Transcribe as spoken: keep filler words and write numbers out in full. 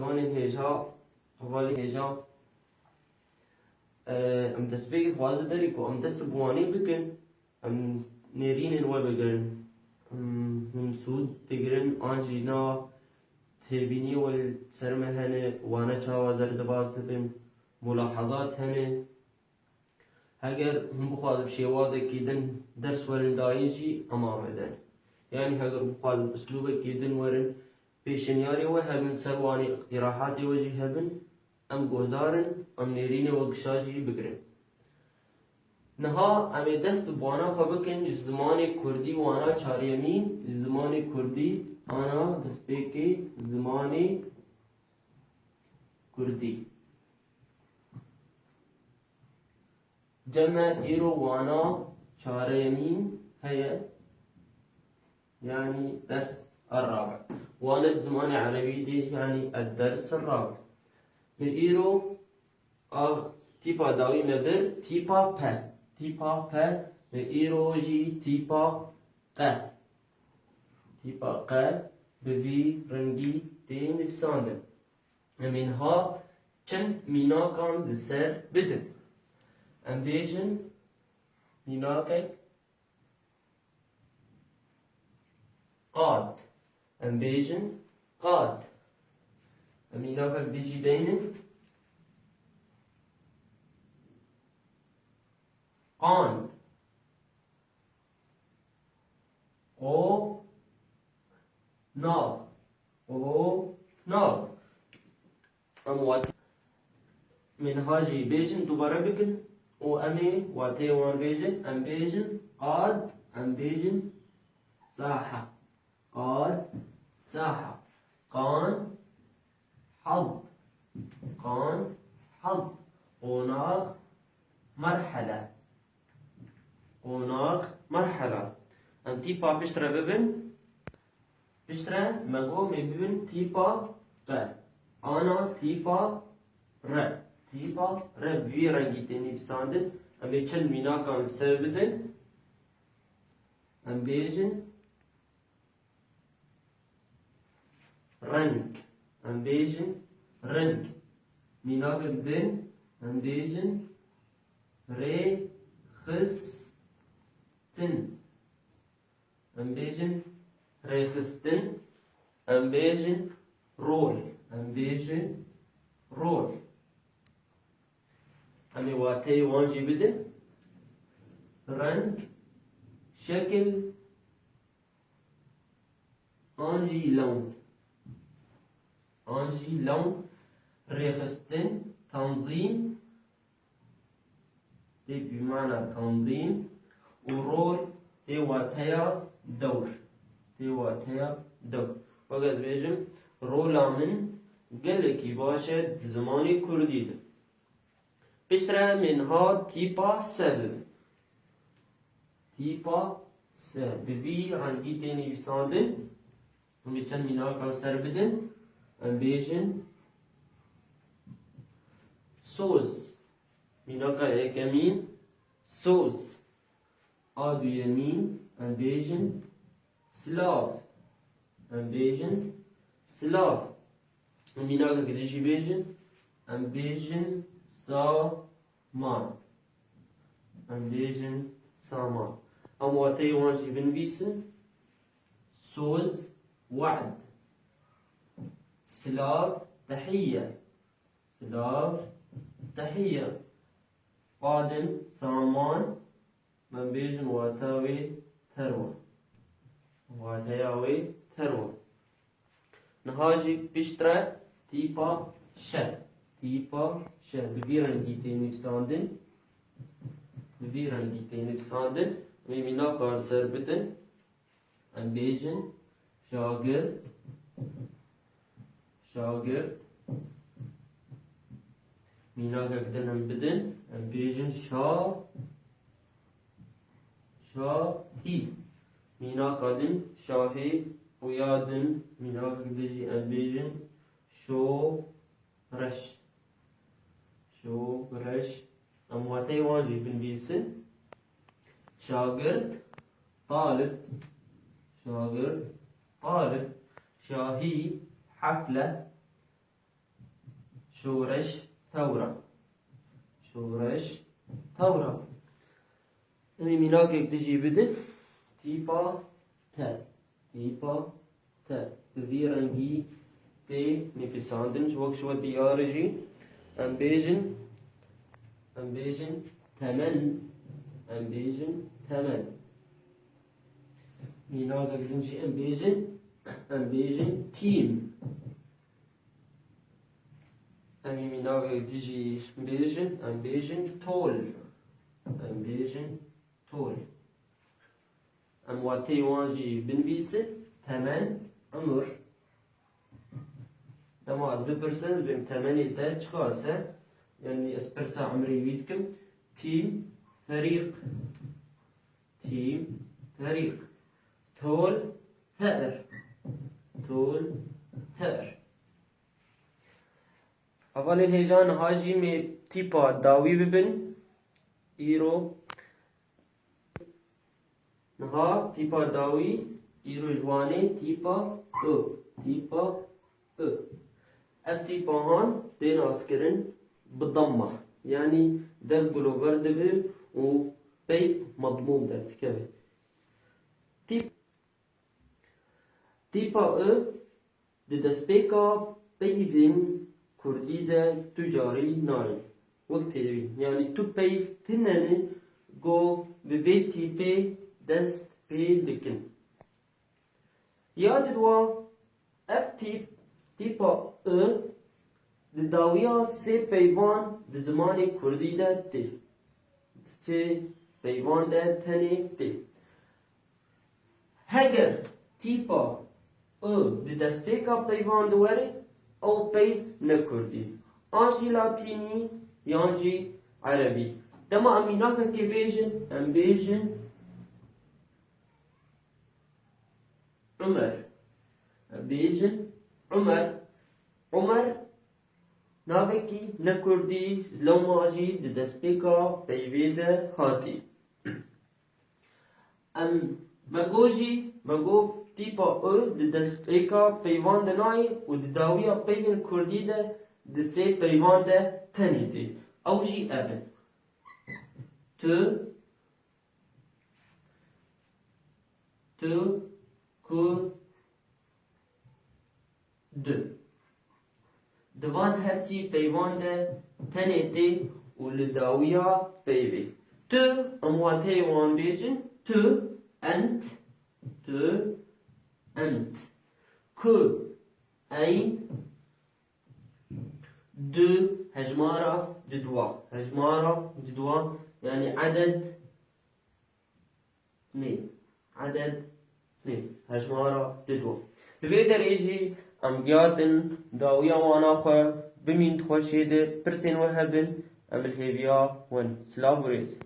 Hevalên hêja, hevalên hêja, e, em destpêkê dixwaze derê ku em dest bi wanê bikin, em nêrînên we bigirin. Em, hûn sûd digirin an jî na, têbînî we li ser me hene, wana çawa derdibas dibin, mulahazat hene. Heger hûn bixwazin bi şêwazekî din ders werin dayîn jî, em amade ne. Yanî heger bixwazin bi uslûbekî din werin, pêşinyarê we hebin, ser wanê îqtîrahatê we jî hebin, em guhdar in, em nêrînê we gişa jî bigirin. Niha em ê dest bi wana xwe bikin ji zimanê kurdî, wana çaryemîn, ji zimanê kurdî, ana destpêkê zimanê kurdî. Cem me îro wana çaremîn heye, yanî ders errabe. Wana di zimanê erebî de, yanî ed-ders errabe. Min îro a tîpa dawî me bir, tîpa P. Tîpa P, min îro jî tîpa Q. Tîpa Q bi vî rengî tê nivîsandin. Em ê niha çend mînakan li ser bidin. Em bêjin mînakek qad. Em bêjin qad. Em mînakek din jî deynin qan. O nax. O nax. Em wat-, em ê niha jî bêjin, dubare bikin û em ê wateyê wan bêjin. Em bêjin qad, em bêjin saha. Qad saha. Qan hald. Qan hald. Qonax merhele. Qonax merhela. Em tîpa piştre bibin. Piştre me got em ê bibin tîpa Q. Ana tîpa R. Tîpa R bi vî rengî tê nivîsandin. Em ê çend mînakan li ser bidin. Em bêjin reng. Em bêjin reng. Mînakek din em bêjin rêxistin. Em bêjin rêxistin. Em bêjin rol. Em bêjin rol. Em ê wateyê wan jî bidin. Reng, şekil, an jî lewn. An jî lewn, rêxistin, tenzîm, tê bi mana tenzîm û rol tê wateya dewr. Tê wateya dewr. Weke ez bêjim, rola min gelekî baş e di zimanê kurdî de. Piştre em ê niha tîpa S bibin. Tîpa S bi vî rengî tê nivîsandin. Hûn ê çend mînakan ser bidin. Em bêjin soz. Mînaka yekemîn soz. A duyemîn em bêjin silav. Em bêjin silav. Mînakek din jî bêjin. Em bêjin saman. Em bêjin saman. Em wateyê wan jî binivîsin. Soz, we'd. Silav, tehîye. Silav, tehîye. Qadin, saman, em bêjin wata wê terwa. Wateya wê terwa. Niha jî piştre tîpa şe. Tîpa şe bi vî rengî tê nivîsandin. Bi vî rengî tê nivîsandin. Em ê mînaka li ser bidin. Em bêjin şagirt, şagirt. Mînakek din em bidin, em bêjin şa, şahî. Mînaka din şahî û ya din mînakek din jî em bêjin şo, reş. Şo, reş. Em wateyê wan jî binivîsin. Şagirt, talib. Şagirt, talib. Şahî, hefle. Şoreş tewra. Şoreş tewra. Em ê mînakek din jî bidin. Tîpa te. Tîpa te. Bi vî rengî tê nivîsandin. Ji wek ji we diyar e jî. Em bêjin. Em bêjin temen. Em bêjin temen. Mînakek din jî em bêjin. Em bêjin tîm. Em ê mînakek din jî bêjin. Em bêjin tol. Em bêjin tol. Em wateyê wan jî binivîsin. Temen, umur. Dema ez bipirsim, ez bêm temenê te çiqas e? Yanî ez pirsa umrê wî dikim. Tîm, ferîq. Tîm, ferîq. Tol, te'r. Tol, te'r. Hevalên hêja, niha jî em ê tîpa dawî bibin. Îro. Niha tîpa dawî, îro ji wan ê tîpa I. Tîpa I. Ev tîpa han tê naskirin bi damma. Yanî dev gulover dibe û peyv medmûm derdikeve. Tîp-, tîpa I di destpêka peyvên kurdî de tu carî nayê. Wek têrî. Yanî tu peyv tune ne ku bi vê tîpê dest pê dikin. Ya didwa, ev tîp, tîpa I, di dawiya sê peyvan di zimanê kurdî de tê. Sê peyvan de tenê tê. Heger tîpa I di destpêka peyvan de were, ew peyv ne kurdî. An jî latînî, yan jî erebî. Dema em mînakekê bêjin, em bêjin Umer. Em bêjin Umer. Umer navekî ne kurdî, lewma jî di destpêka peyvê de hatî. Em, me got jî, me got tîpa I di destpêka peyvan de nayê û di dawiya peyvên kurdî de di sê peyvan de tenê tê. Ew jî ev in. Tu, tu, ku, du. Di van her sî peyvan de tenê tê û li dawiya peyvê. Tu, em wateyê wan bêjin, tu, ent, tu, ent. Ku, eyn, du, hejmara dudwa. Hejmara dudwa, yanî eded, nê. Eded nê. Hejmara dudwa. Li vê derê jî em gihatin dawiya wana xwe bimîn, di xweşiyê de pirsên we hebin, em li hêviya we ne. Silav û rêz.